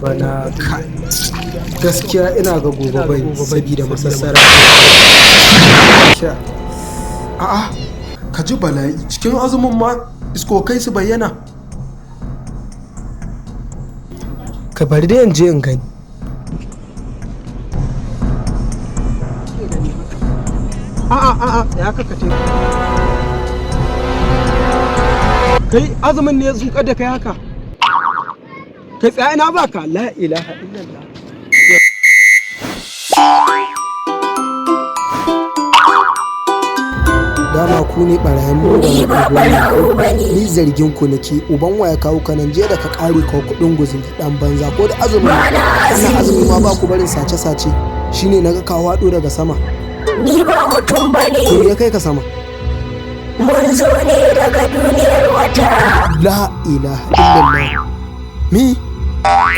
Bana gaskiya ina ga gobe bai sabida masassara. A'a, ka ji bala'i cikin azumin ma iskokai su bayyana. Ka bari dai in je in gani. A'a a'a, ya kaka ce. Kai azumin ne ya zuƙar da kai haka? Kai tsaya ina baka la ilaha illallah. Dama ku ne barayin mu da Ni ba ɓarawo ba ne. Ni zargin ku nake, uban waya kawo ka nan je da ka kare ka kuɗin guzuri dan banza ko da azumi. Ba na Ana azumi. Azumi ma ba ku barin sace sace, shine naga ka hwado daga sama. Ni ba mutum ba To ne. me ya kai ka sama? Mun zo ne daga duniyar wata. La ilaha illallah. Mi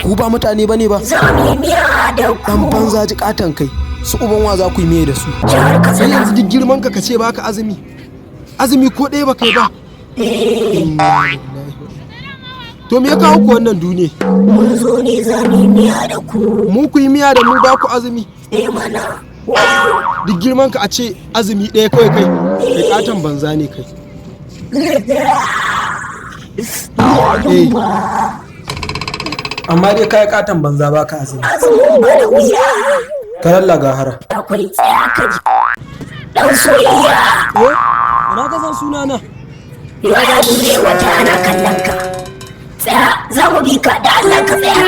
ku ba mutane bane ba? Za mu yi miya da Dan ku. banza ji katan kai su uban wa za ku yi miye da su? Jihar Sai Katsina. yanzu duk girman ka ce baka azumi, azumi ko ɗaya ba kai ba. Inna lillahi. To me ya kawo ku wannan duniya? Mun zo ne za mu yi miya da ku. Mu ku yi miya da mu ba ku azumi? Eh mana. Duk girman ka a ce azumi ɗaya kawai kai, kai katon banza ne kai. Eh. Amma dai kai katon banza baka azumi. Azumin ba da wuya. Ka lallaga hara. Akwai tsaya ka ji. Dan soyayya. Eh, ina ka san sunana? Ya ga duniyar wata ana kallon ka. Tsaya za mu bi ka da Allah ka tsaya.